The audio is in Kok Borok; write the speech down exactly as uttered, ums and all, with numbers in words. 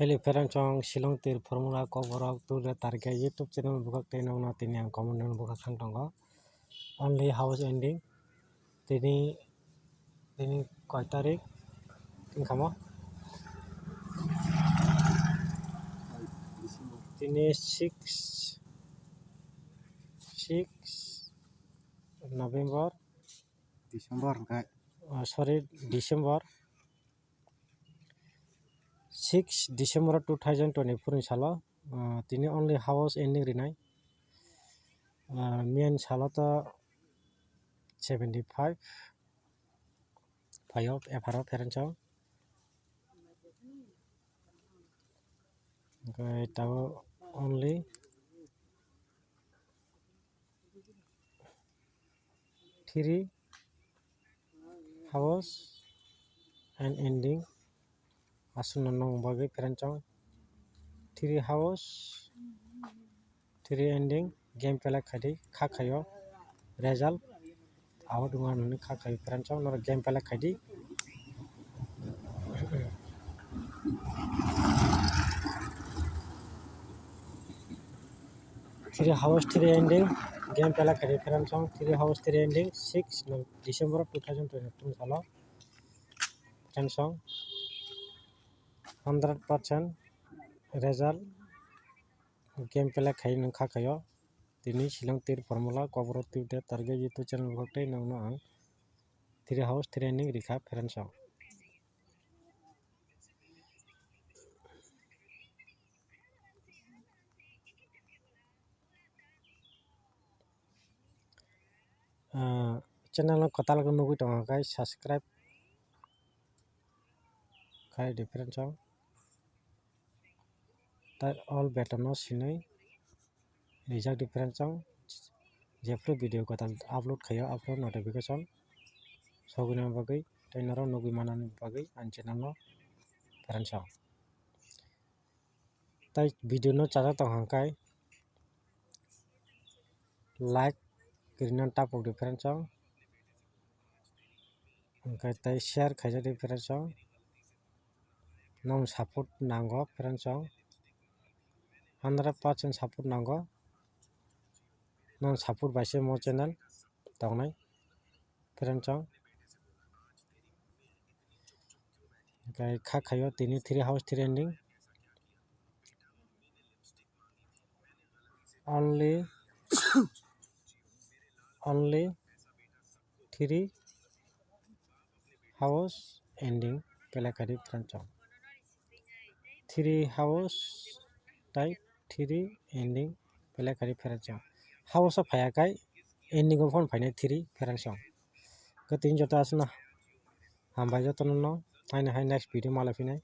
Hello friends, ang Shillong tir formula kokborok today target YouTube channel bwkhak tei nokno tini ang comment ni bwkhak thang tongo. Only house ending. Tini, tini koi tarik? Tini kamo? Tini six, six November. December hwnkhe. Oh, sorry, December. Six December two thousand twenty-four ni salo, ah, tini only house ending rinai. Ah, main salo to seventy five phaio, epharo pherensong. Hwnkhe tabuk only three house and ending. Aswkno nong bagwi pherensong three house, three ending, game play khaidi, kha khaio result. Abo dwma nini kha khaio pherensong, norok game play khaidi. Three house, three ending, game play khaidi pherensong, three house, three ending, six December two thousand twenty-two salo pherensong, hundred percent result game play khai nung kha khaio. Tini Shillong tir formula kokborok twi de target YouTube channel bwkhak tei nokno ang three house, three ending rikha pherensong. Ah, channel no kwtal khe nugwi tongo khe subscribe khai di pherensong. Tai all button no sinui rijak di pherensong. Jephru video kwtal upload khaio, aphuru notification sogwini bagwi tei norok nugwi manani bagwi ani channel no pherensong. Tai video no chajak tong hwnkhe like rina tapok di pherensong, hwnkhe tai share khaijak di pherensong. Nong support nango pherensong, hundred percent support nango. Nong support bai se mo channel tongnai pherensong. Hwnkhe kha khaio tini three house, three ending. Only, only three house ending play khaidi pherensong. Three house tai three ending play khaidi pherensong. House o phaiya khai ending o phone phainai three pherensong. Khe tini joto aswkno hambai jotono no, haino hai next video malai phinai.